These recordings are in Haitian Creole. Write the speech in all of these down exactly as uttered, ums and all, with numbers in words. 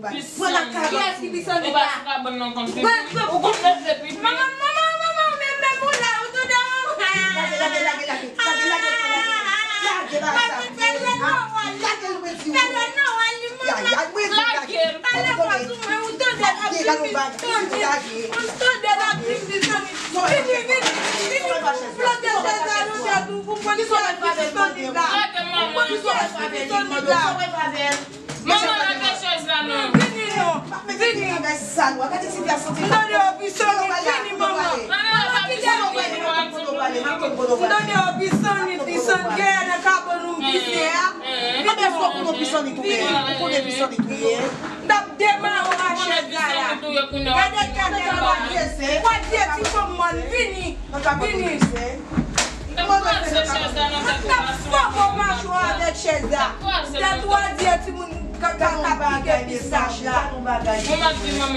Pran lakay. Kiyès ki pi solid la? Ou konn leve pipi. Manman, manman, manman, men, men, ou la, ou tou de ou. Lage, lage, lage, lage. Lage, lage, lage. Lage bagay sa. Lage l, mwen di ou. Ya, ya, mwen di lage. Lage. Ou tou de la pi pi solid. Ou tou de la pi pi solid. Vini, vini, vini. Plote chèz la nan tèt ou pou mwen. Kiyès ki pi solid la? Ou konn kiyès ki pi solid la? Manman, lage chèz la non. Vini non. Vini. M tande w pi solid, vini manman. M tande w pi solid, pi solid. Gèlè nan kabann ou m pise a. Vini non. Vini. M t ap demare w ak chèz la la. Gade, gade, gade. Gade ti fanm mòn, vini. Vini. Mwen fè fò gwo machwa avèk chèz la. Tèt ou a di e timoun ka, ka, ka pike pistach la.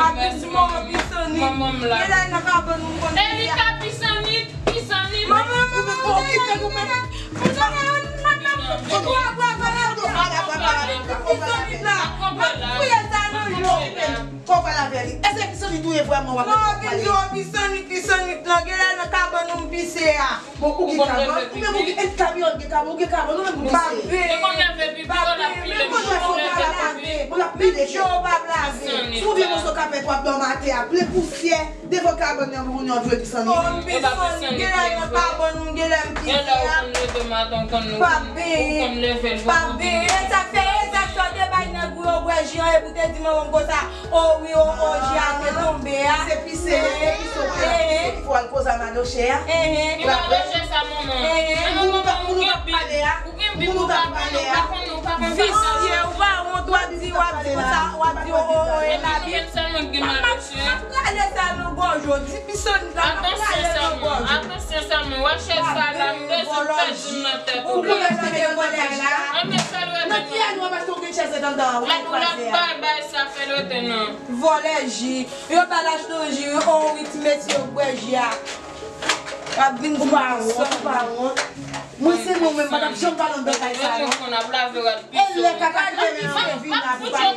Apis mò, pisanit. Genlè nan kabann ou konn. Elika pisanit, pisanit. Manman, manman, ou tande, ou tande, pisanit la. M ap fouye sa nan yo. Kò pale avè li. Èske pisanit ou ye vrèman w ap pale? Non, vin yo, pisanit, pisanit lan, genlè nan kabann ou m pise a. Bon, ou gen kabann, ou menm ou gen, e kabann, ou gen kabann, ou menm ou gen kabann, ou menm ou gen kabann. Ou konn leve pipi, ou la pile, ou konn leve pipi. Ou la pile. Pye w pa lave. Sou vye moso kapèt w ap dòmi atè a, plen pousyè, devan kabann nan pou moun yo jwe pisanit. Konn pisanit, genlè nan kabann ou, genlè m pise a. Pa benyen, pa benyen. E sa k fè, e sa k fè w te bay nèg ou yo bwè ji an, epi w te di manman m konsa. O wi, o, o, ji a te tonbe a. Se pise, se pise, se pise, se pise ki fè w al koze a Madoche a. Ki Madoche sa, manman? Moun ou t ap, moun ou t ap pale a. Moun ou t ap pale a. Visye, ou pa wont, w ap di, w ap di konsa, w ap di, o, o, o, e Mabi. M ap, m ap rale sa nan gòj ou, di pisanit la, m ap rale nan gòj ou. Atansyon sèlman, wè chèz sa la, m bezwen pèdi m nan tèt ou la. Ou konnen sa te vòlè la. Nan ki ane w ap achte yon grenn chèz anndan an, ou kraze a. Bay, bay sa, fè l rete non. Vòlè ji. Yo pa l achte yon ji, wi. O wi, ti mesye, yo bwè ji a. W ap vin di m sa. Ou pa wont, ou pa wont. Mwen se mwen menm, m pa t ap janm pale anndan kay sa non. E lè kaka ki te menm vin la pou pale.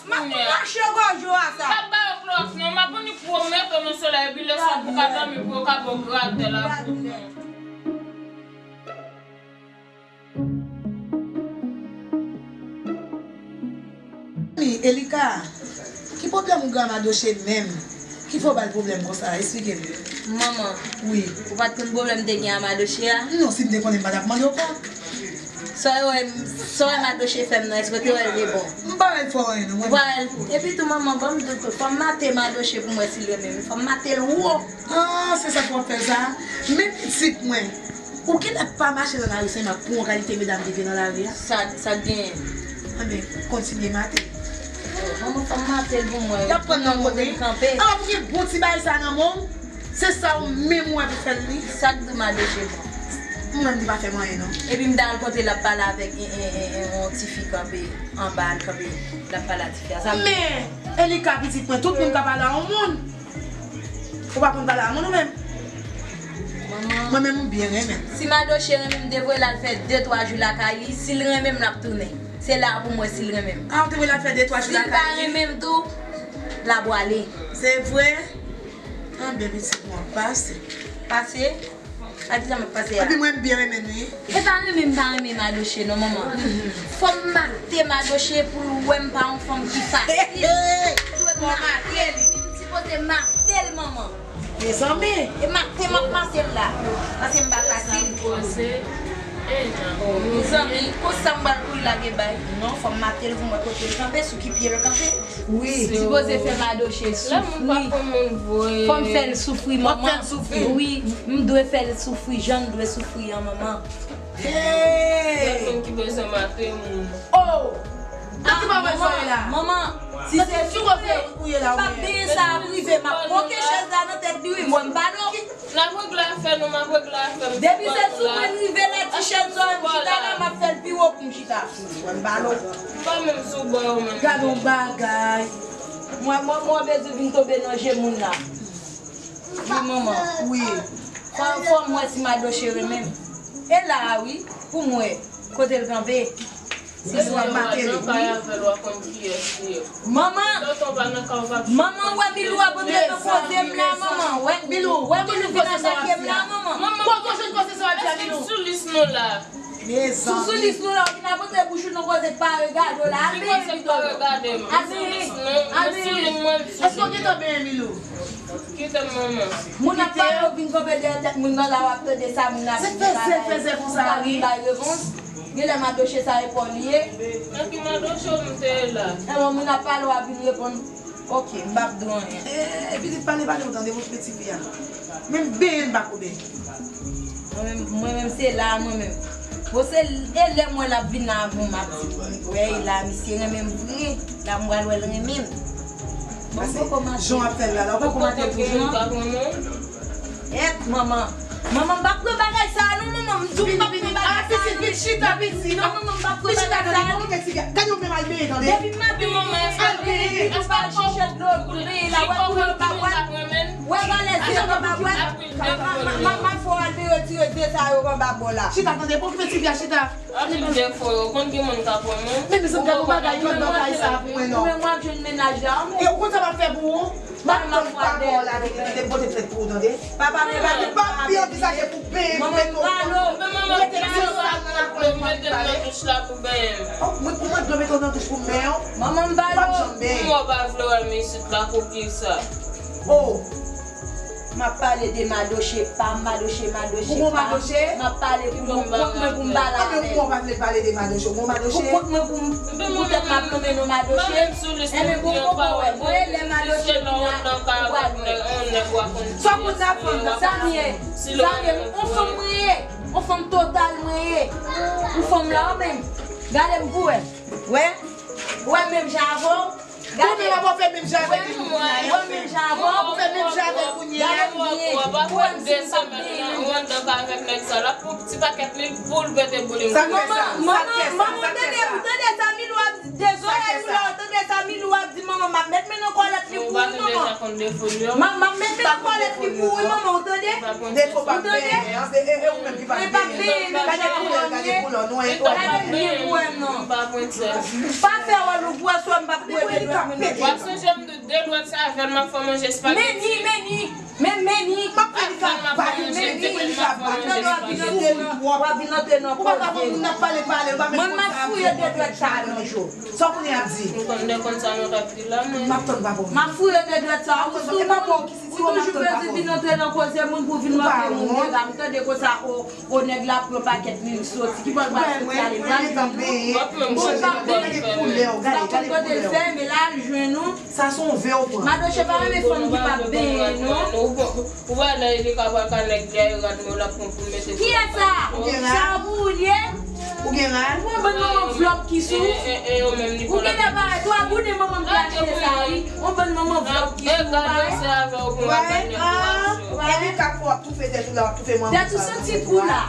M ap mache gòj ou a sa. Pa ba yo klòs non, m ap vin pwomèt ou nan solèy, epi lè sa pou ka dòmi, pou yo ka ba w gratè la. Mezanmi, Elika, ki pwoblèm ou gen a Madoche menm? Ki fè w ba l pwoblèm konsa? Esplike m. Manman, wi, ou pa t konn pwoblèm m te gen a Madoche a? Non, si m te konnen, m pa t ap mande w pa. Sa w wè, sa w wè Madoche fè m nan, èske w te wè l de bon? M pa wè l fè w anyen non, mwen. Ou pa wè l? Epi tou, manman, ban m di w tou, fò m mate Madoche pou m wè si l renmen m. Fò m mate l wo. Ah, se sa k w ap fè sa? Men pitit mwen, ou genlè pa mache nan lari san m ap pran yon kalite medam ki gen nan lari a. Sa, sa k genyen? Anben, kontinye mate. Oh, manman, fò m mate l pou mwen. Y ap pran nan kote l kanpe. Ah, pou gen bon ti bagay sa nan men w. Se sa w menm ou wè pou fè l li. Sa k di Madoche bon? Mwen menm li pa fè m anyen non. Epi m ta al kote l ap pale avèk en, en, en, en, yon tifi kanpe anba, l kanpe, l ap pale a tifi a. Sa m di. Men, Elika pitit mwen, tout moun ka pale a yon moun. Ou pa konn pale a moun ou menm? Manman. Mwen menm m byen renmen l. Si Madoche renmen m, m te voye l al fè de twa jou lakay li. Si l renmen m, l ap tounen. Se la pou m wè si l renmen m. Ah, ou te voye l al fè de twa jou lakay li? Si l pa renmen m tou, l ap wale. Se vre? Anben pitit mwen, pase. Pase? A di sa m ap pase a. Epi mwen m byen renmen l wi. E pa renmen m pa renmen Madoche non, manman. Fò m mate Madoche pou l wè m pa yon fanm ki fasil. M dwe mate l. M sipoze mate l, manman. Mezanmi. E mate m ap mate l la. Paske m pa fasil. Mezanmi, konsa m pral kouri lage bay. Non, fò m mate l pou m wè kote l kanpe, sou ki pye l kanpe. Wi. Sipoze fè Madoche soufri. Fò m fè l soufri, manman. W ap fè l soufri. Wi, m dwe fè l soufri jan l dwe soufri an, manman. Hey! Moun ki bezwen mate moun. Oh! Nan ki bagay sa w ye la? Manman, si se sou mwen, pa benyen sa ap rive, m ap woke chèz la nan tèt li, wi, mwen m pa non. N ap regle afè nou, m ap regle afè m. Depi se sou mwen rive la, ti chèz sa, m chita la, m ap fè l pi wo pou m chita sou li. Mwen m pa lòt. M pa menm sou bò yo menm. Gade yon bagay. Mwen, mwen, mwen bezwen vin tonbe nan je moun la. Wi, manman. Wi. Fò, fò m wè si Madoche renmen m. E la a, wi, pou m wè kote l kanpe. Se sou ap make li. Manman, manman, wè Milou ap antre nan koze m la, manman. Wè, Milou, wè Milou vin atake m la, manman. Kote w jwenn koze sa w ap di a, Milou? Sou lis nou la. Sou, sou lis nou la, ou vin ap antre bouch ou nan koze pa regade w la. Al benyen pito. Al benyen. Al benyen. Èske w gentan benyen, Milou? Kite m, manman. Moun ap pale, ou vin kanpe dèyè tèt moun nan la, w ap tande sa moun ap di. Fèzè, fèzè konsa, wi. Ou pa vin bay repons. Genlè madoche sa epòl li ye. Nan ki madoche w m te ye la? Ewa, moun ap pale, w ap vin reponn. Ok, m p ap di w anyen. E, e pitit pale, pale, ou tande, mouche ti fi a. Menm benyen, m pa ko benyen. Mwen menm, mwen menm, se la, mwen menm. Bon, se e lè mwen l ap vin la avan m ap di, wè, e la, misye renmen m vre. La, m pral wè l renmen m. Bon, m poko manje. Jan w ap fè l la, la, ou poko manje toujou? Èt, manman. Manman, m p ap pran bagay sa a, non, manman. M di w m p ap pran bagay sa a, non. Vin, vin, vin. Ah, pitit, vin chita, pitit. Non, manman, m p ap pran bagay sa a, non. Gade yon menm al benyen, tande. Depi m ap benyen, al benyen, depi m al chèche dlo, pou benyen la, wè koulè l pa wè. Wè valè zye l pa wè. M ap, m ap, m ap fè w al retire de sa yo anba bò la. Chita, tande, pa okipe ti fi a, chita. Anpil defo yo, konn gen moun k ap renmen w. Men mezanmi, gade yon bagay, yon bagay sa pou mwen, non. Ou menm w ap jwenn mennaj la, ou menm. E ou konn sa m ap fè pou ou? M ap tann papa w la vin, vin pote plent pou ou, tande. Papa m pa pi anvizaje pou benyen, pou mete w, pou mete ti sal nan lakou pou pale. Mete m nan douch la pou benyen m. Oh, mwen, pou mwen dlo mete w nan douch pou m benyen w? Manman m pale. Ou p ap janm benyen. Kouman w pa vle wè m isit la, koki sa? Oh. M ap pale de madoche pa m, madoche, madoche pa m. Ou gon madoche? M ap pale pou mwen, kont mwen pou m pale avè l. Anben, ou pa vle pale de madoche, ou gon madoche? Pou kont mwen pou m, pou tèt m ap nonmen non madoche. Enben, bon, poko wè. Mwen, lè madoche vin la, ou pral wè. Sa w konn nan fanm nan? Sa m ye, sa m ye, on fanm mwen ye, on fanm total mwen ye. Ou fanm la, ou menm. Gade m pou wè. Wè, wè menm jan avè w. Ou menm ap fè menm jan avèk li pou kounye a. Ou fè menm jan avè l kounye a. Gade m byen. Ou wè m si m p ap benyen. Ou anndan ka avèk nèg sa la pou ti pakèt li pou l pete boul li. Sa k fè sa? Sa k fè sa? Manman, manman, tande, tande sa Milou ap di. De zòrèy ou la, tande sa Milou ap di, manman, m ap met men nan kòlèt li pou ou, manman. M ap, m ap met men nan kòlèt li pou ou, wi, manman, ou tande? Defo pa benyen, e, e ou menm ki pa benyen. Gade koulè, gade koulè, non, e. Gade byen pou wè m non. Pa fè wòl ou pou wè si m p ap bwè de dwèt moun nan. W ap sonje m de dwèt sa avè l m ap fè manje espageti. Meni, meni, men meni. M ap fè li ka bali, meni, li ka bali, meni, w ap vin antre nan, w ap vin antre nan koze. Ou pa ka konn moun ap pale, pale, ou pa menm konn sa ap di. Mwen, m ap fouye de dwèt sa nan jou. Sa w konnen ap di? M konn, m konn sa nou t ap di la, mwen. M ap tann papa w. M ap fouye de dwèt sa. Ou toujou, ou toujou bezwen vin antre nan koze moun pou vin manke moun dega. M tande konsa, o, o, nèg la pran pakèt li, li soti. Ki bò l pral soti ale? L pral vin vin. Bon, l p ap benyen. Sa konn kote l fè, men la, l jwenn ou. Sa se yon vè w pran. Madoche pa renmen fanm ki p ap benyen, non. Ou wè lè li ka pral ka nèg li a, yo rad mwen, l ap pran pou l mete sou. Kiyès sa? Ou gen rad? Sa pou ou l ye? Ou gen rad? Ou yon bann manman vlòp ki sou. E, e, e, yo menm li. Ou genlè parèt, ou a bouden manman m te achte sa, wi. Yon bann manman vlòp ki sou, ou parèt. Wè, ah, e li ka fè w ap toufe tèt ou la, w ap toufe manman sa. Tèt ou santi kou la.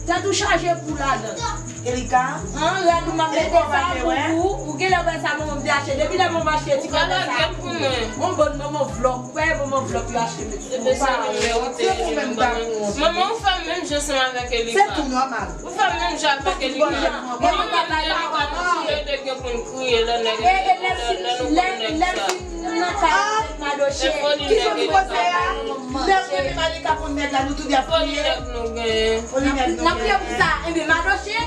Tèt ou chaje kou ladan. Elika? An, rad ou m ap mete sa pou ou. Ou genlè wè sa manman m te achte. Depi lè manman m achte ti kòlèt sa pou ou. Yon bann manman vlòp. Ou pa wè manman vlòp yo achte met sou ou. Ou pa wè. Se ou menm pa wont. Manman, ou fè menm jan ansanm avèk Elika. Se tou nòmal. Ou fè menm jan avèk Elika. Manman m menm Elika, nou tou lè de gen pou n kriye lè nèg, lè, lè nou konn nèg sa. Nan kay avèk Madoche. Ki soti kote a? Lè mwen menm Alika konn nèg la, nou tou de ap kriye. Foli nèg nou genyen. Foli nèg nou genyen. N ap kriye pou sa. Enben, Madoche,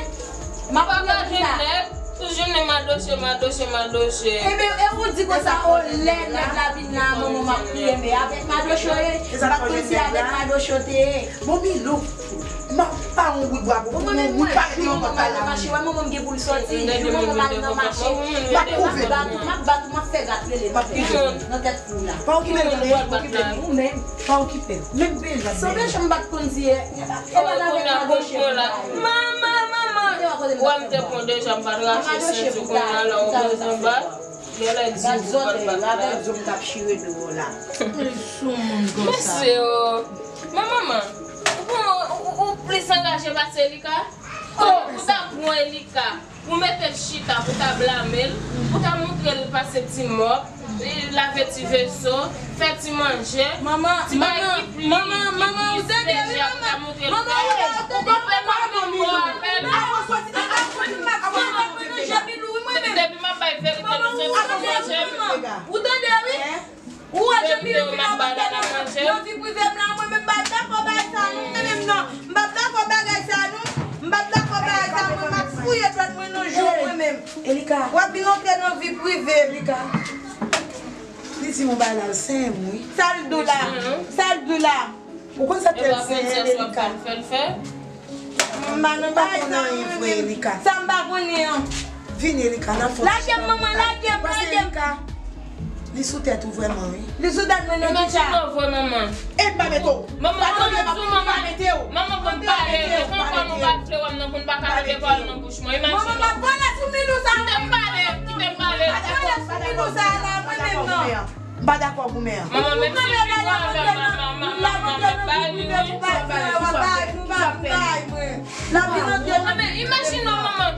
m ap kriye pou sa. Toujou nèg Madoche, Madoche, Madoche. Enben, e ou di konsa, o, lè nèg la vin la, manman m ap kriye, men avèk Madoche w ye, m pa t konn si avèk Madoche w te ye. Bon, Milou, m ap pa yon bout bwa pou ou, pou yon bout pa rete yon bòt pa la. Mache, wè manman m gen pou l soti, jou manman m al nan mache, m ap bat ou, m ap bat ou, m ap fè rat rele nan tèt kou la. Pa okipe l, tande, pa okipe l. Ou menm, pa okipe l. Menm peye l, pa t peye l. Sanble jan m pa t konn di, e, e pa t avèk Madoche pou m ta ye. Manman, manman. Wè m te pran deja, m pa t rache senti kounye a la, ou bezwen bat. Gad zòtèy, gad zòtèy m t ap chire dlo w la. Li sou moun konsa. Mesye o. Men manman, ou pran, ou, ou, ou plis angaje pase Elika? Ou ta pran Elika pou mete l chita, pou ta blame l, pou ta montre l pase ti mòp, lave ti veso, fè ti manje, ti bagay ki pli, ki pli espesyal, pou ta montre l. Manman, manman, ou ta dwe ri, manman. Manman, ou ta dwe ri, manman. Manje Bilou, wi, mwen menm. Depi m ap bay verite, nou santi m manje m. Ou tande, wi? Ou wè jan Bilou fin ap antre nan, nan vi prive m la, mwen menm m pa dakò bagay sa non, mwen menm non. M pa dakò bagay sa non. M pa dakò bagay sa, mwen m ap fouye dwèt mwen nan je w mwen menm. Elika. W ap vin antre nan vi prive m. Elika. Li di m yon bagay la, l senyen m, wi. Sa l di w la? Sa l di w la? Ou konn sa k fè l senyen, Elika? M pa nan bagay sa, mwen menm. Sa m pa konnen an. Vini, Elika, n ap fè yon ti pale. Lage m, manman, lage m, lage m. Li sou tèt ou vrèman, wi. Li sou tèt mwen nan kisa? Imajine w vre, manman. E m pa mete w. Manman, pa tande, m ap di w, manman. M pa mete w. Manman, pou n pale, e konn kò nou pa vle wè m nan, pou n pa ka mete pawòl nan bouch mwen. Imajine w. Manman, m ap pale sou Milou sa. Kite m pale, kite m pale. M ap pale sou Milou sa la, mwen menm nan. M pa dakò goumen an. Manman, menm si li pran avè m, manman, manman, bay li, wi. Manman, men imajine w, manman.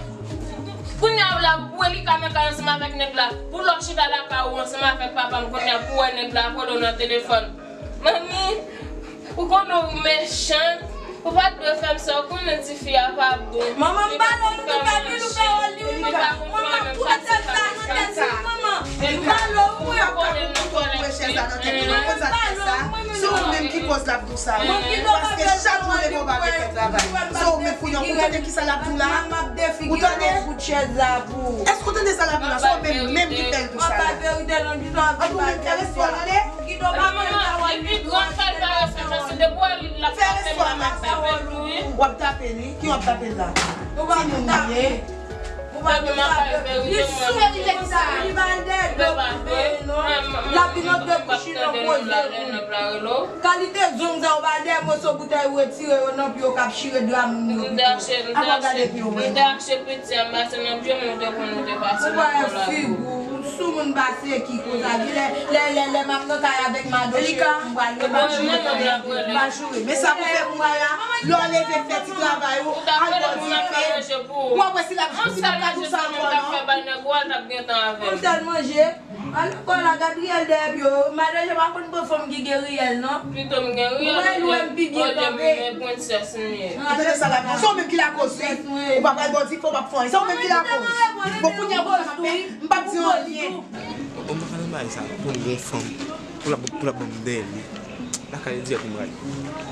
Kounye a la, pou Elika nan kay ansanm avèk nèg la, pou lòt chita lakay ou ansanm avèk papa m, kounye a pou wè nèg la ap rele w nan telefòn. Manmi, ou konnen w mechan, ou pa t dwe fè m sa, ou konnen tifi a pa bon. Manman, m pale w, nou te fè Milou pawòl li, wi, manman. Mwen pa pou tèt sa nan tèt li, manman. M pale w, wi. Ou konnen nou konnen. Se ou menm ki koz l ap di w sa. Paske chak jou leve w pa vle fè travay. Se ou menm kounye a, ou tande kisa l ap di w la? Ou tande? Èske ou tande sa l ap di w la? Se ou menm menm ki fè l di w sa la. An tou menm fè respè w tande. Li pi gran fè l pa respè, paske depi w wè l ap frape m la, m ap frape l tou, wi. W ap tape li? Ki w ap tape l la? Timoun li ye. Ou pa gen pa pè. Li sou li te di sa. Li pa dèyè do prive non. L ap vin antre bouch li nan koze moun. Kalite zong sa yo pa dèyè moso boutèy ou retire yo nan pye yo k ap chire dra moun yo pito. Apa w gade pye w vrèman. M te achte piti a m pase nan pye m, ou te konn ou te pase nan kò la. Ou wè figi w, ou sou moun pase ki koz a di lè, lè, lè, lè m ap nan kay avèk madanm m pral yo pa jure tande, pa jure. Men sa pou fè kounye a, lè w leve fè ti travay ou, al bò dife. Ou ap wè si l ap, si l ap ka di w sa ankò non. Yon sèl manje. Al lekòl la, Gabriel dèyè pye w. Madan Jean pa konn pran fanm ki gen riyèl non. Pito m gen riyèl, ou wè m pi byen kanpe. Ou tande sa l ap di? Se ou menm ki lakoz wi. Ou pa pral bò dife, ou p ap fè anyen. Se ou menm ki lakoz. Bon, kounye a konsa m ap fè, m p ap di anyen. Bon, m pa ka nan bagay sa pou m gon fanm pou l ap, pou l ap ban m dèyè li. Lakay li dirèk pou m prale.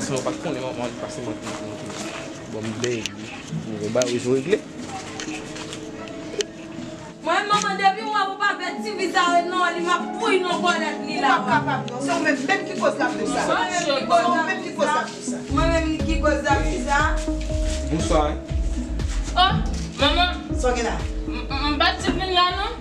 San yo pa t konnen manman li pase mwen pou mwen ban m dèyè li. Pou mwen ba yo regle. Mwen manman depi m wè ou pa fè ti vi sa yo non li m ap bouyi nan kòlèt li la. Ou p ap kapab non. Se ou menm menm ki koz l ap di sa. Se ou menm ki koz l ap di sa. Mwen menm ki koz l ap di sa. Bonswa. Oh, manman. Sa w gen la? M pa t di vin la non.